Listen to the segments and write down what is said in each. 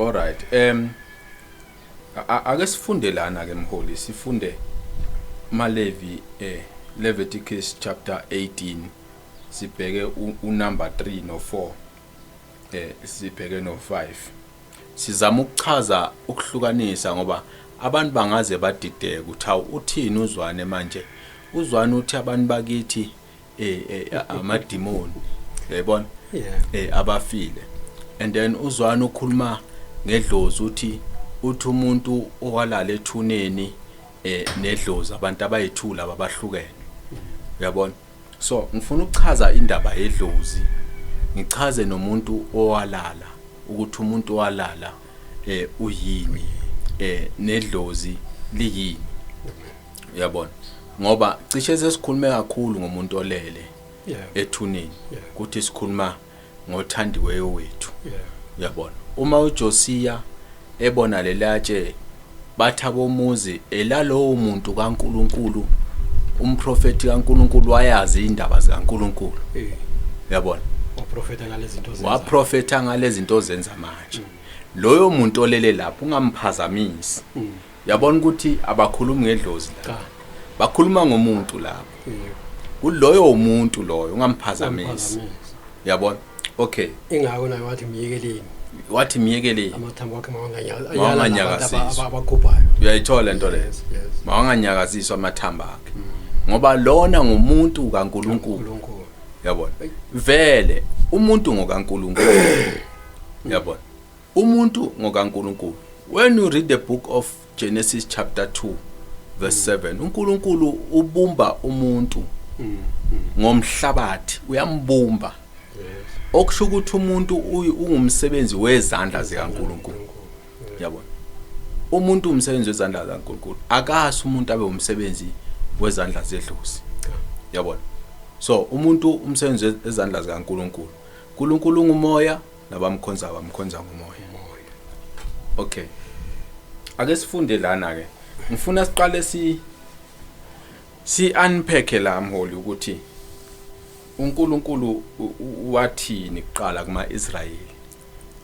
Alright. Ake sifunde lana ke mholi, sifunde maLevi, Leviticus chapter 18, sibheke unumber 3 no 4, sibheke no 5. Sizama ukuchaza ukuhlukanisa ngoba abantu bangaze badideke ukuthi awu uthini uZwane manje. UZwane uthi abantu bakithi amadimoni, uyayibona? Abafile. And then uZwane ukhuluma ngedlozi, uthi umuntu owalala ethuneni nedlozi, abantu abayithula abahlukene, uyabona? So ngifuna ukuchaza indaba yedlozi, ngichaze nomuntu owalala, ukuthi umuntu owalala uyini, nedlozi liyini, uyabona? Ngoba cishe sesikhulume kakhulu ngomuntu olele ethuneni, kuthi sikhuluma ngothandiweyo wethu, uyabona? Uma uJosiya ebona lelatshe, bathi abomuzi elalowo muntu kaNkuluNkulu, umprofeti kaNkuluNkulu wayazi indaba zikaNkuluNkulu, uyabona? Waprofeta ngalezi zinto zenza. Waprofeta ngalezi zinto zenza manje. Loyo muntu olele lapho ungamphazamisi. Uyabona ukuthi abakhulumi ngedlozi la. Bakhuluma ngomuntu lapho. Kuloyo umuntu loyo ungamphazamisi. Uyabona? Okay. Ingakho naye wathi miyekeleni. Wathi miyekeleni. Amathambo akhe mawanganyakaziswa. Abagubhayo. Uyayithola into leyo. Mawanganyakaziswa amathambo akhe. Ngoba lona ngumuntu kaNkuluNkulu. Uyabona? Vele umuntu ngokaNkuluNkulu. Uyabona? Umuntu ngokaNkuluNkulu. When you read the book of Genesis chapter 2 verse 7, uNkulunkulu ubumba umuntu ngomhlabathi, uyambumba. Okusho ukuthi umuntu ungumsebenzi wezandla zikaNkuluNkulu. Uyabona? Umuntu umsebenzi wezandla zikaNkuluNkulu. Akasi umuntu abe umsebenzi wezandla zedlozi. Uyabona? So umuntu umsebenzi wezandla zikaNkuluNkulu. uNkulunkulu ungumoya, nabamkhonza bamkhonza ngomoya. Okay. Ake sifunde lana ke. Ngifuna siqale si unpack la mholi ukuthi uNkulunkulu wathini kuqala kuma-Israyeli,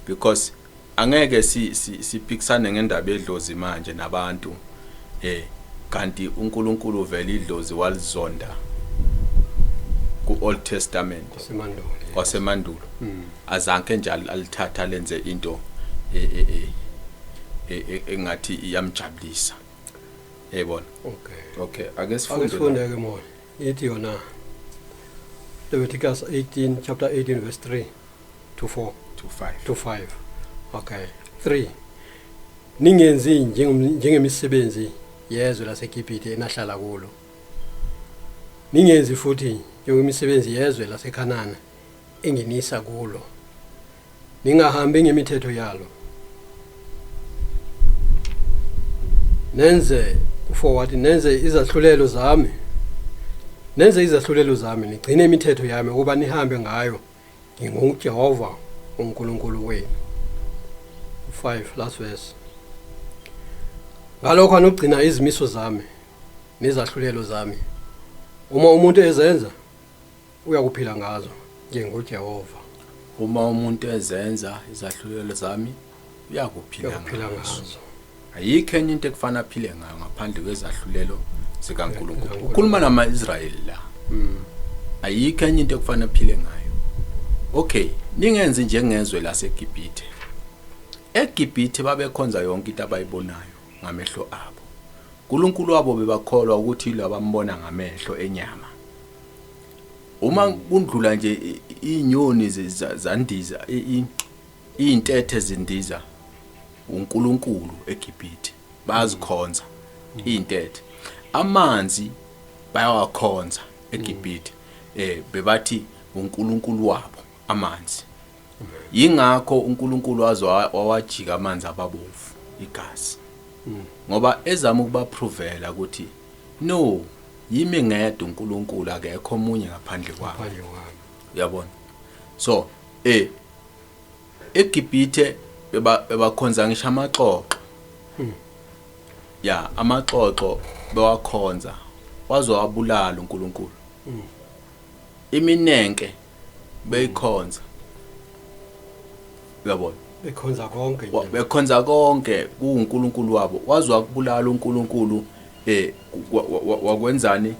because angeke siphikisane ngendaba yedlozi manje nabantu, kanti uNkulunkulu vele idlozi walizonda ku-Old Testament kwasemandulo, azange njalo alithatha lenze into engathi iyamjabulisa, yayibona? Okay, ake sifunde ke mona. Ithi yona Leviticus 18 chapter 18 verse 3 to 4 to 5 to 5. Okay, 3. Ningenzi njengemisebenzi yezwe laseGibhithe enahlala kulo. Ningenzi futhi njengemisebenzi yezwe laseKhanana enginisa kulo. Ningahambi ngemithetho yalo. Nenze forward, nenze izahlulelo zami. Nenze izahlulelo zami, nigcine imithetho yami ukuba nihambe ngayo. NginguJehova uNkulunkulu wenu. 5 last verse. Ngalokho anogcina izimiso zami nezahlulelo zami. Uma umuntu ezenza uyakuphila ngazo, nginguJehova. Uma umuntu ezenza izahlulelo zami uyakuphila ngazo. Ayikho enye into ekufana aphile ngayo ngaphandle kwezahlulelo zikaNkulunkulu. Ukhuluma nama-Israyeli la. Ayikho enye into ekufana aphile ngayo. Okay, ningenzi njengezwe laseGibhithe. EGibhithe babekhonza yonke into abayibonayo ngamehlo abo. uNkulunkulu wabo bebakholwa ukuthi yilo abambona ngamehlo enyama. Uma kundlula nje inyoni zandiza, iy'ntethe zindiza, uNkulunkulu eGibhithe bayazikhonza iy'ntethe. Amanzi bayawakhonza eGibhithe, bebathi uNkulunkulu wabo amanzi. Yingakho uNkulunkulu waze wawajika amanzi ababovu igazi, ngoba ezama ukubaprovela ukuthi no, yimi ngedwa uNkulunkulu, akekho omunye ngaphandle kwami. Uyabona? So eGibhithe bebakhonza ngisho amaxoxo. Ya, amaxoxo bewakhonza, waze wabulala uNkulunkulu. Iminenke beyikhonza. Uyabona? Bekhonza konke nje. Bekhonza konke kuuNkulunkulu wabo. Waze wakubulala uNkulunkulu, wakwenzani,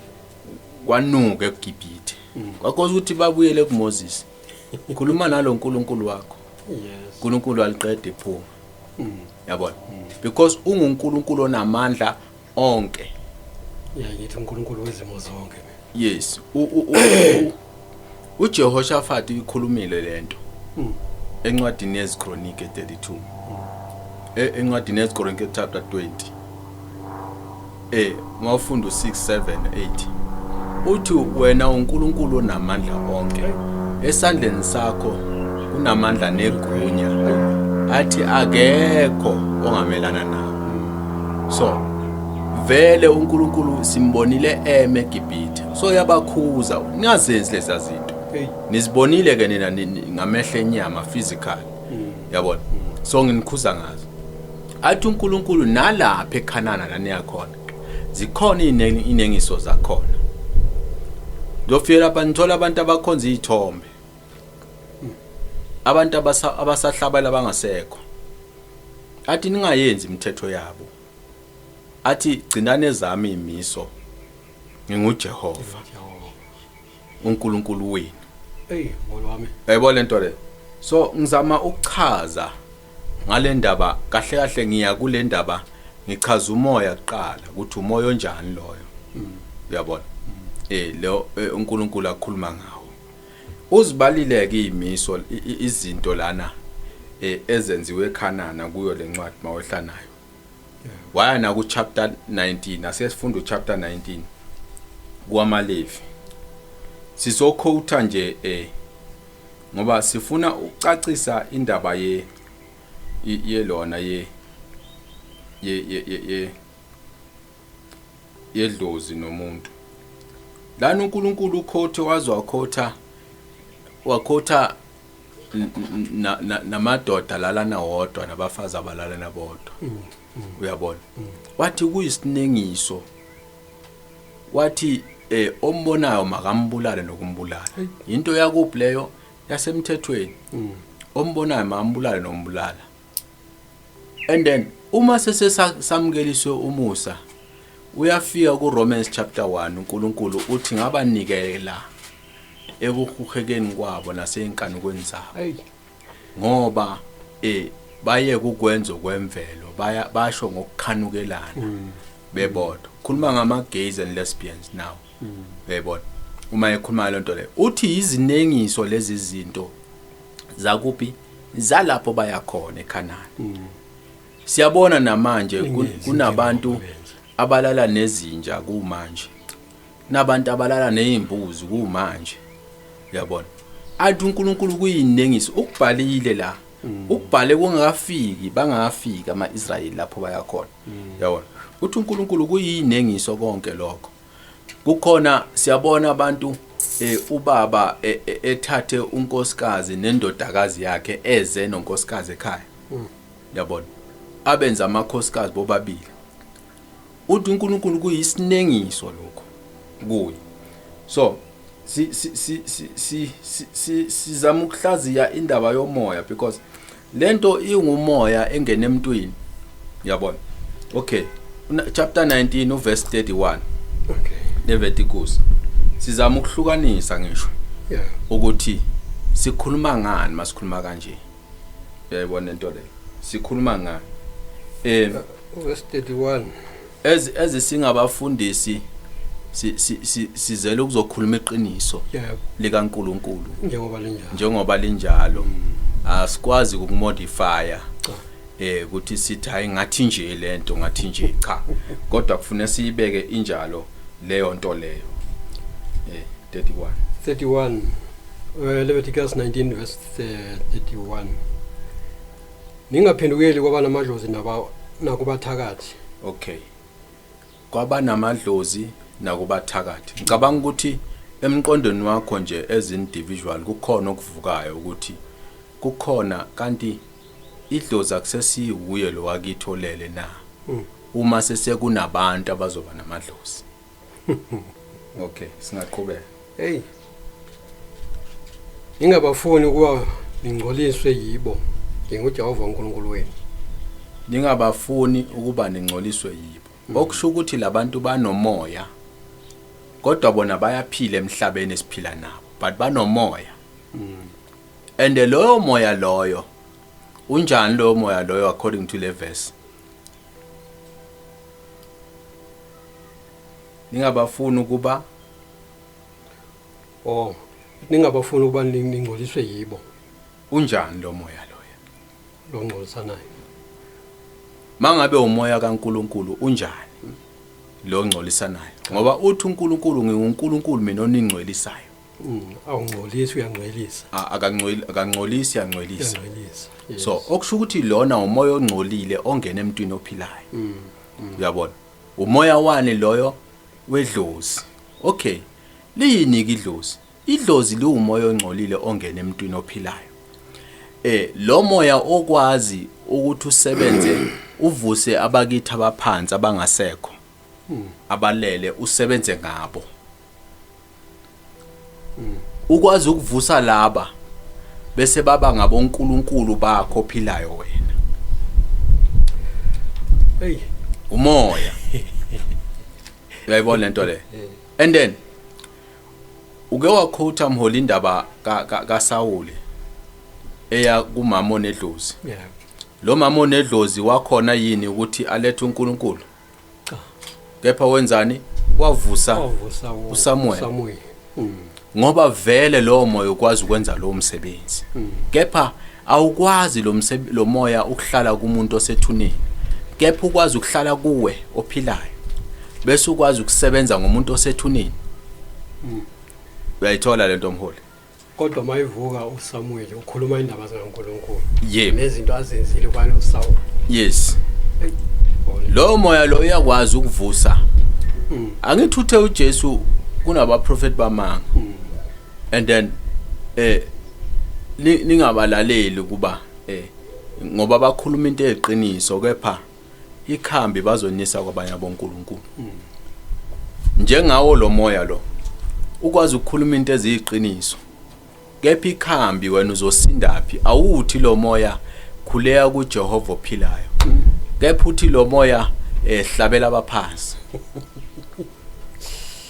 kwanuka eGibhithe. Kwakhoza ukuthi babuyele kuMoses. Khuluma nalo uNkulunkulu wakho. uNkulunkulu aliqede iphunga. Yabona? Because unguNkulunkulu onamandla onke. Yeah, ngithi uNkulunkulu wezimo zonke. Yes. uJehoshaphat uyikhulumile lento. Encwadini yeziKronike 32. Encwadini yeziKronike chapter 20. Mawufunda u6 7 8. Uthi wena uNkulunkulu onamandla onke. Esandleni sakho kunamandla negunya. Athi akekho ongamelana nawe. So vele uNkulunkulu simbonile eme eGibhithe. So yabakhuza, ningazenzi lezi zinto. Nizibonile ke nina ngamehlo enyama physical. Yabona? So nginikhuza ngazo. Athi uNkulunkulu nalapha eKhanana la niyakhona. Zikhona inengiso zakhona. Ndofika lapha nithola abantu abakhonza izithombe. Abantu abasahlabela abangasekho. Athi ningayenzi imithetho yabo. Athi gcinani ezami imiso. NginguJehova uNkulunkulu wenu. Hey, ngolwami. Yayibona lento le. So ngizama ukuchaza ngale ndaba, kahle kahle ngiya kule ndaba ngichaza umoya kuqala ukuthi umoya onjani loyo. Uyabona? Lo uNkulunkulu akhuluma ngawo. Uzibalile ke imiso izinto lana ezenziwe eKhanana kuyo lencwadi mawehla nayo. Waya na ku chapter 19, asesifunda u chapter 19 kwamaLevi. Sizoquote nje ngoba sifuna ukucacisa indaba ye yelona ye ye ye yedlozi nomuntu. Lana uNkulunkulu ukhothe waze wakhotha namadoda lalana wodwa nabafazi abalalana bodwa. Uyabona? Wathi kuyisinengiso. Wathi ombonayo makambulale nokumbulala. Into yakuphi leyo? Yasemthethweni. Ombonayo makambulale nombulala. And then uma sesesamkeliswe umusa uyafika ku Romans chapter 1, uNkulunkulu uthi ngabanikela ekuhuhekeni kwabo naseyinkanukweni zabo. Ngoba baye kukwenza kwemvelo, baya basho ngokukhanukelana bebodwa. Khuluma ngama gays and lesbians now. Uyayibona? Uma ekhuluma lento leyo uthi izinengiso lezi zinto zakuphi, zalapho bayakhona eKhanana. Siyabona namanje kunabantu abalala nezinja kumanje, nabantu abalala nezimbuzi kumanje. Uyabona? Athi uNkulunkulu kuyinengiso, ukubhalile la. Ukubhale kungakafiki, bangafika ama-Israyeli lapho bayakhona. Uyabona? Uthi uNkulunkulu kuyinengiso konke lokho. Kukhona siyabona abantu ubaba ethathe unkosikazi nendodakazi yakhe eze nonkosikazi ekhaya. Uyabona? Abenza amakhosikazi bobabili. Uthi uNkulunkulu kuyisinengiso lokho kuye. So sizama ukuhlaziya indaba yomoya because lento ingumoya engene emntwini. Uyabona? Okay. Chapter 19 uverse 31. Okay. Leviticus. Sizama ukuhlukanisa ngisho. Ukuthi sikhuluma ngani masikhuluma kanje. Uyayibona into le. Sikhuluma ngani? Verse 31. Ezisingabafundisi sizele ukuzokhuluma iqiniso likaNkulunkulu njengoba linjalo. Njengoba linjalo. Asikwazi ukumodifya ukuthi sithi hayi ngathi nje lento ngathi nje cha, kodwa kufanele siyibeke injalo leyo nto leyo. 31. 31. Leviticus 19 verse 31. Ningaphendukeli kwabanamadlozi nakubathakathi. Okay. Kwabanamadlozi nakubathakathi. Ngicabanga ukuthi emqondweni wakho nje as individual kukhona okuvukayo ukuthi kukhona kanti idlozi akusesiwuye lo wakithi olele na. Uma sesekunabantu abazoba namadlozi. Okay, singaqhubeka. Hey. Ningabafuni ukuba ningcoliswe yibo. NginguJehova uNkulunkulu wenu. Ningabafuni ukuba ningcoliswe yibo. Okusho ukuthi labantu banomoya, kodwa bona bayaphila emhlabeni esiphila nabo, but banomoya. And loyo moya loyo unjani loyo moya loyo according to le verse? Ningabafuni ukuba Oh, ningabafuni ukuba ningcoliswe yibo. Unjani lo moya loyo? Lo ngcolisanayo. Mangabe umoya kaNkuluNkulu unjani lo ngcolisanayo? Ngoba uthi uNkulunkulu, nginguNkulunkulu mina oningcwelisayo. Awungcolisi, uyangcwelisa. Akangcweli, akangcolisi, uyangcwelisa. Uyangcwelisa. Yes. So okusho ukuthi lona umoya ongcolile ongena emntwini ophilayo. Uyabona? Umoya wani loyo? Wedlozi. Okay. Liyini ke idlozi? Idlozi liwumoya ongcolile ongena emntwini ophilayo. Lo moya okwazi ukuthi usebenze uvuse abakithi abaphansi abangasekho, abalele, usebenze ngabo. Ukwazi ukuvusa laba bese baba ngabonkulunkulu bakho ophilayo wena. Hey, umoya. Uyayibona lento le? And then uke waquota mholi indaba kaSawuli eya kumama onedlozi. Lo mama onedlozi wakhona yini ukuthi alethe uNkulunkulu? Cha. Kepha wenzani? Wavusa Wavusa uSamuel. uSamuel. Ngoba vele lo moya ukwazi ukwenza lo msebenzi. Kepha awukwazi lo moya ukuhlala kumuntu osethuneni. Kepha ukwazi ukuhlala kuwe ophilayo. Bese ukwazi ukusebenza ngomuntu osethuneni. Uyayithola lento mholi? Kodwa mayivuka uSamuel ukhuluma indaba zikaNkulunkulu. Yebo. Nezinto azenzile kwani uSaul. Yes. Hey. Lo moya lo uyakwazi ukuvusa. Angithi uthe uJesu kunabaprofeti bamanga. And then ningabalaleli kuba ngoba bakhuluma into eyiqiniso, kepha ikhambi bazonisa kwabanye abonkulunkulu. Njengawo lo moya lo ukwazi ukukhuluma into eziyiqiniso, kepha ikhambi wena uzosindapi? Awuthi lo moya khuleka kuJehova ophilayo, kepha uthi lo moya hlabela abaphansi.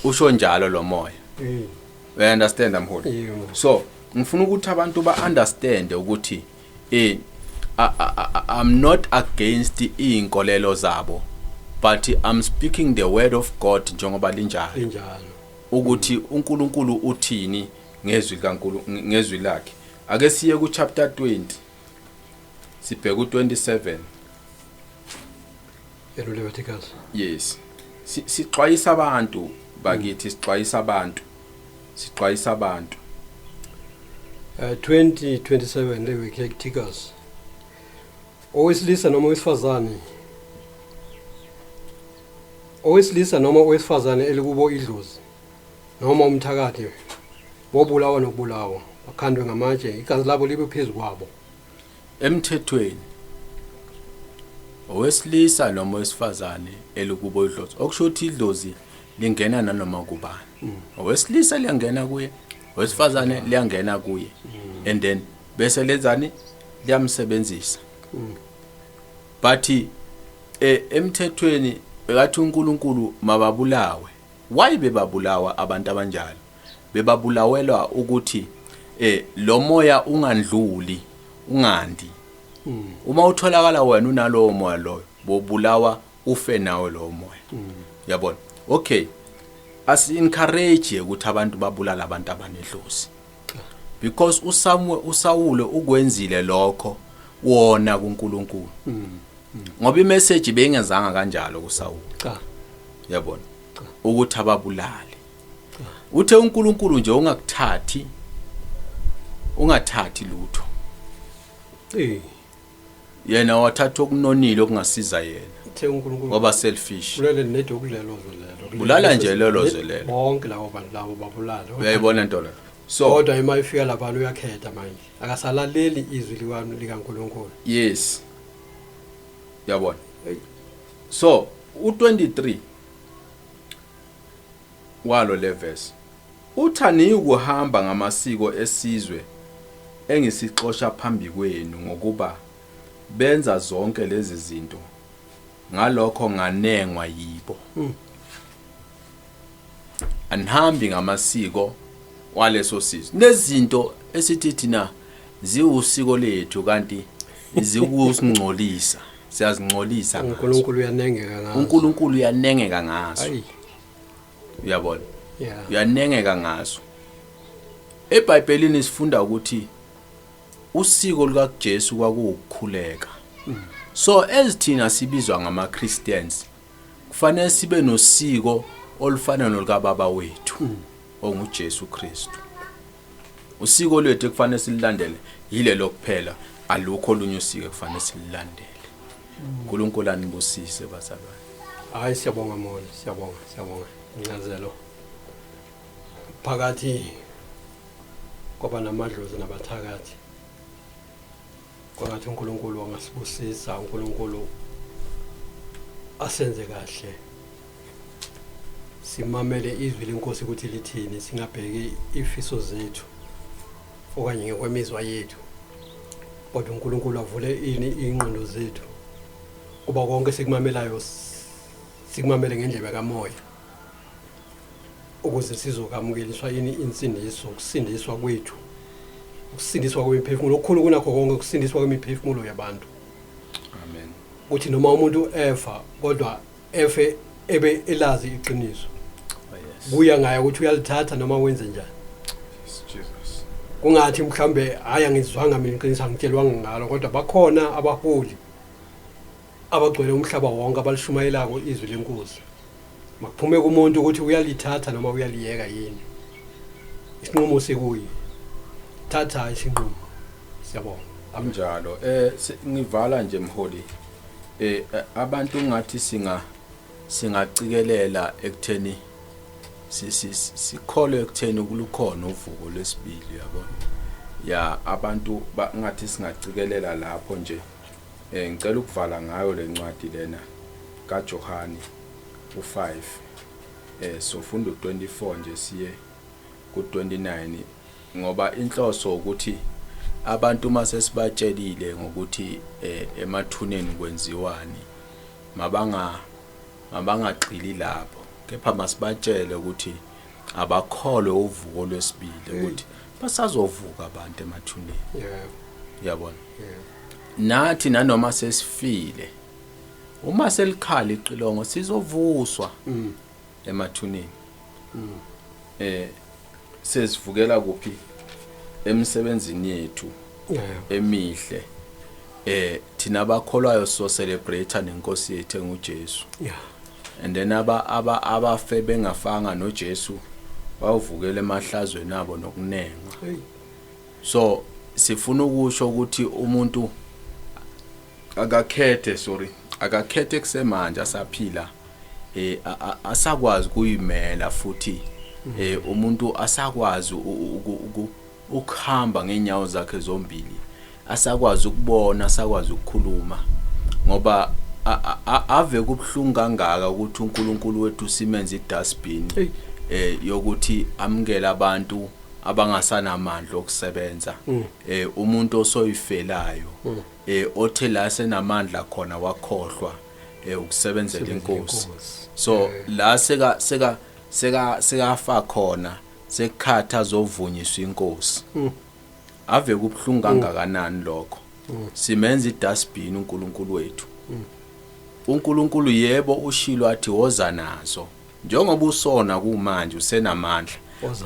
Usho njalo lo moya. You understand mholi? Yebo. So ngifuna ukuthi abantu ba understand ukuthi I'm not against inkolelo zabo, but I'm speaking the word of God njengoba linjalo. Linjalo. Ukuthi uNkulunkulu uthini ngezwi likaNkulunkulu, ngezwi lakhe. Ake siye ku chapter 20. Sibheke u27. Leviticus. Yes. Sixwayisa abantu bakithi, sixwayisa abantu. Sixwayisa abantu. 20:27 Leviticus. Owesilisa noma owesifazane. Owesilisa noma owesifazane elikubo idlozi noma umthakathi bobulawa nokubulawa, bakhandwe ngamatshe, igazi labo libe phezu kwabo. Emthethweni owesilisa noma owesifazane elikubo idlozi, okusho ukuthi idlozi lingena nanoma kubani. Owesilisa liyangena kuye, owesifazane liyangena kuye, and then bese lenzani? Liyamsebenzisa. But emthethweni bekathi uNkulunkulu mababulawe. Why bebabulawa abantu abanjalo? Bebabulawelwa ukuthi lo moya ungandluli, ungandi. Uma utholakala wena unalowo moya loyo, bobulawa ufe nawe lowo moya. Uyabona? Okay. Asi encourage ukuthi abantu babulala abantu abanedlozi. Because uSamuel, uSawule ukwenzile lokho wona kuNkulunkulu. Ngoba imessage beyingezanga kanjalo kuSawule. Cha. Uyabona? Ukuthi ababulale. Uthe uNkulunkulu nje ungakuthathi, ungathathi lutho. Yena wathatha okunonile okungasiza yena. Uthe uNkulunkulu waba selfish. Bulale nedokudlelo lelo. Bulala nje lelo zelelo. Bonke labo bantu labo babulala. Uyayibona into le. So kodwa uma ifika lapha uyakhetha manje. Akasalaleli izwi likaNkulunkulu. Yes. Uyabona? So u23 walo le verse uthani ukuhamba ngamasiko esizwe engisixosha phambi kwenu, ngokuba Benza zonke lezi zinto, ngalokho nganengwa yibo. Anihambi ngamasiko waleso sizwe. Nezinto esithi thina ziwusiko lethu kanti zikusingcolisa, siyazingcolisa ngazo. uNkulunkulu uyanengeka ngazo. uNkulunkulu uyanengeka ngazo. Ayi. Uyabona? Yeah. Uyanengeka ngazo. EBhayibhelini sifunda ukuthi usiko lukaJesu kwakuwukukhuleka. So ezithina sibizwa ngama Christians kufanele sibe nosiko olufana nolukababa wethu onguJesu Kristu. Usiko lwethu kufanele sililandele yilelo kuphela, alukho olunye usiko kufanele sililandele. uNkulunkulu anibusise bazalwane. Hayi, siyabonga Moli, siyabonga, siyabonga incazelo. Phakathi kwaba namadlozi nabathakathi. Kwangathi uNkulunkulu angasibusisa, uNkulunkulu asenze kahle. Simamele izwi lenkosi ukuthi lithini, singabheki ifiso zethu okanye ngekwemizwa yethu. Kodwa uNkulunkulu avule ini ingqondo zethu. Kuba konke sikumamelayo sikumamele ngendlebe kamoya ukuze sizokamukeliswa ini insindiso, ukusindiswa kwethu, ukusindiswa kwemiphefumulo okukhulu kunakho konke, ukusindiswa kwemiphefumulo yabantu. Amen. Ukuthi noma umuntu efa kodwa efe ebe elazi iqiniso. Oh, yes. Kuya ngaye ukuthi uyalithatha noma wenze njani. Yes, Jesus. Kungathi mhlambe hayi angizwanga mina iqiniso, angitshelwanga ngalo, kodwa bakhona abaholi abagcwele umhlaba wonke abalishumayelako izwi lenkosi. Makuphume kumuntu ukuthi uyalithatha noma uyaliyeka yini. Isinqumo sikuye. Thatha isinqumo. Siyabonga. Amen. Kunjalo. Ngivala nje mholi. Abantu ngathi singacikelela ekutheni sikholwe ekutheni kulukhona uvuko lwesibili, yabona. Ya, abantu ngathi singacikelela lapho nje. Ngicela ukuvala ngayo lencwadi lena kaJohane u5. Sofunda u24 nje siye ku29, ngoba inhloso ukuthi abantu mase sibatshelile ngokuthi emathuneni kwenziwani, mabangagxili lapho, kepha masibatshele ukuthi abakholwe uvuko lwesibili, ukuthi basazovuka abantu emathuneni. Uyabona? Nathi nanoma sesifile, uma selikhala iqilongo sizovuswa emathuneni. Sesivukela kuphi? Emsebenzini yethu emihle. Thina abakholwayo so celebrate nenkosi yethu enguJesu. And then abafe bengafanga noJesu bawuvukela emahlazweni abo nokunengwa. So sifuna ukusho ukuthi umuntu akakhethe kusemanje asaphila, asakwazi kuyimela futhi, umuntu asakwazi ukuhamba ngeenyawo zakhe zombili, asakwazi ukubona, asakwazi ukukhuluma, ngoba ave kubhlungu kangaka ukuthi uNkulunkulu wethu simenze idustbin yokuthi amukele abantu abangasanamandla okusebenza, umuntu osoyifelayo, othe la senamandla khona wakhohlwa ukusebenzela inkosi. So la seka seka seka sekafa khona, sekukhatha azovunyiswa inkosi. Ave kubhlungu kangakanani lokho. Simenza idustbin uNkulunkulu wethu. uNkulunkulu yebo ushilo athi woza nazo, njengoba usona kumanje usenamandla,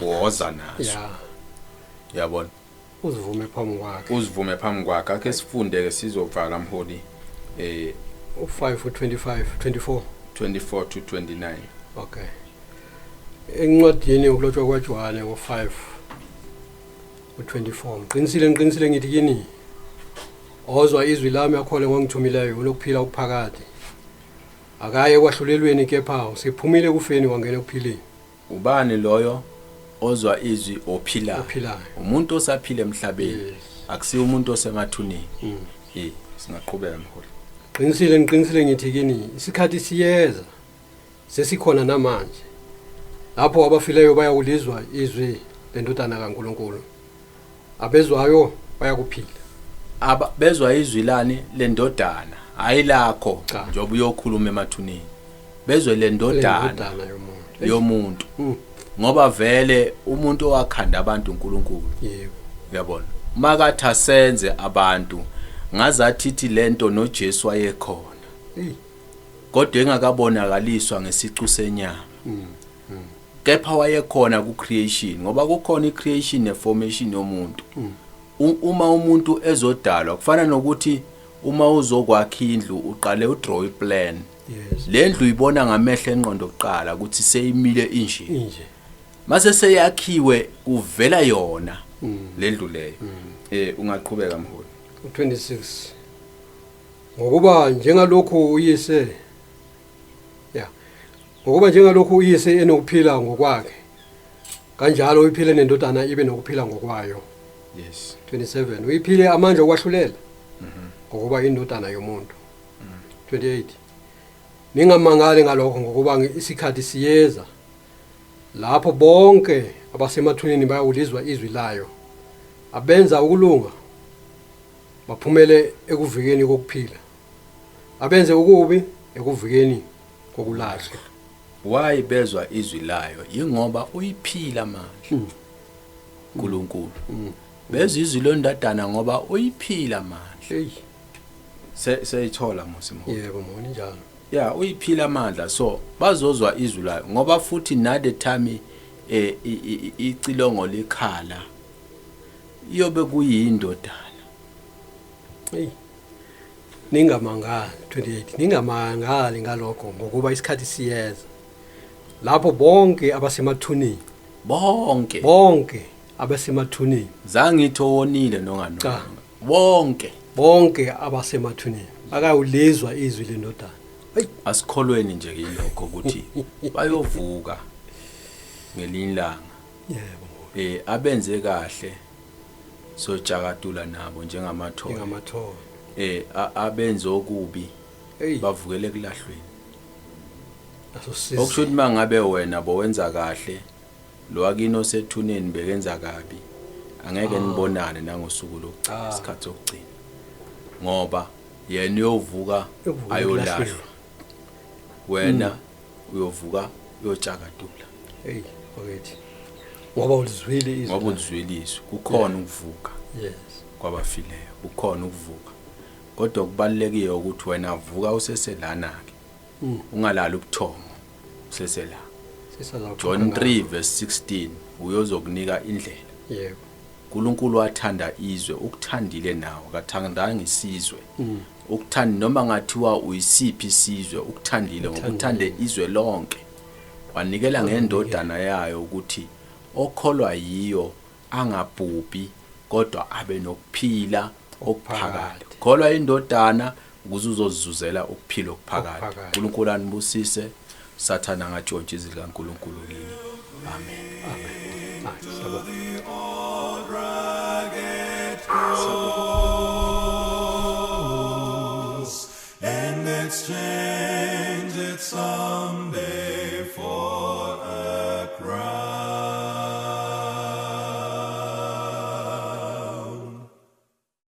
woza nazo. Uyabona? Uzivume phambi kwakhe. Uzivume phambi kwakhe. Ake sifunde ke sizovala mholi. U5 25 24 24 to 29. Okay. Encwadini ukulotshwa kwaJohane ngo5 u24. Ngiqinisile, ngiqinisile ngithi kini, ozwa izwi lami akhole ngongithumileyo unokuphila okuphakade. Akaye kwahlulelweni kepha usephumile kufeni wangena ekuphileni. Ubani loyo ozwa izwi ophilayo? Ophilayo. Umuntu osaphila emhlabeni. Akusiyo umuntu osemathuneni. Singaqhubeka mholi. Qinisile, ngiqinisile ngithi kini, isikhathi siyeza, sesikhona namanje, lapho abafileyo bayakulizwa izwi lendodana kaNkulunkulu, abezwayo bayakuphila. Bezwa izwi lani lendodana, hayi lakho njengoba uyokhuluma emathuneni. Bezwe lendodana yomuntu. Ngoba vele umuntu owakhanda abantu uNkulunkulu. Yebo. Uyabona? Makathi asenze abantu ngazathi lento noJesu wayekhona. Kodwa engakabonakaliswa ngesicu senyama. Kepha wayekhona ku creation, ngoba kukhona i-creation ne-formation yomuntu. Uma umuntu ezodalwa kufana nokuthi uma uzokwakha indlu uqale udraw iplan. Yes. Le ndlu uyibona ngamehlo enqondo kuqala ukuthi seyimile inje. Inje. Mase seyakhiwe kuvela yona le ndlu leyo. Ungaqhubeka mholi. 26 Ngokuba njengalokhu uyise ngokuba njengalokhu uyise enokuphila ngokwakhe, kanjalo uyiphile nendodana ibe nokuphila ngokwayo. Yes. 27 Uyiphile amandla okwahlulela, ngokuba indodana yomuntu. 28 Ningamangali ngalokho, ngokuba isikhathi siyeza lapho bonke abasemathuneni bayawulizwa izwi layo, abenza ukulunga baphumele ekuvikeni kokuphila, abenze ukubi ekuvikeni kokulahlwa. Why bezwa izwi layo? Ingoba uyiphila amandla uNkulunkulu. Bezwa izwi lendodana ngoba uyiphila amandla. Seyithola musi mholi. Yebo mholi, njalo. Yeah, uyiphila amandla, so bazozwa izwi layo ngoba futhi nale time icilongo likhala iyobe kuyindodana. Hey. Ningamangali 28 ningamangali ngalokho, ngokuba isikhathi siyeza lapho bonke abasemathuneni, bonke abasemathuneni, zangithi owonile nonganonga, bonke abasemathuneni bakayulizwa izwi lendodana. Asikholweni nje yilokho ukuthi bayovuka ngelinye ilanga. Yebo. Abenze kahle sojakatula nabo njengamathole. Abenze okubi bavukele kulahlweni. Okusho ukuthi mangabe wena bowenza kahle, lo wakini osethuneni bekenza kabi, angeke nibonane nangosuku lokugcina, isikhathi sokugcina, ngoba yena uyovuka ayolahlwa, wena uyovuka uyotshakatula. Hey bakithi, ngoba ulizwile izwi, ngoba ulizwile izwi. Kukhona ukuvuka kwabafileyo, kukhona ukuvuka, kodwa kubalulekile ukuthi wena vuka useselana ke, ungalali ubuthongo usesela. John 3 verse 16 uyozokunika indlela. Yebo. uNkulunkulu wathanda izwe, ukuthandile nawe, akathandanga isizwe. Ukuthanda noma ngathiwa uyisiphi isizwe, ukuthandile ngoba uthande izwe lonke. Wanikela ngendodana yayo ukuthi okholwa yiyo angabhubhi kodwa abe nokuphila okuphakade. Kholwa indodana ukuze uzozuzela ukuphila okuphakade. uNkulunkulu anibusise. Sathana angatshontsha izwi likaNkulunkulu kini. Amen. Amen. And exchange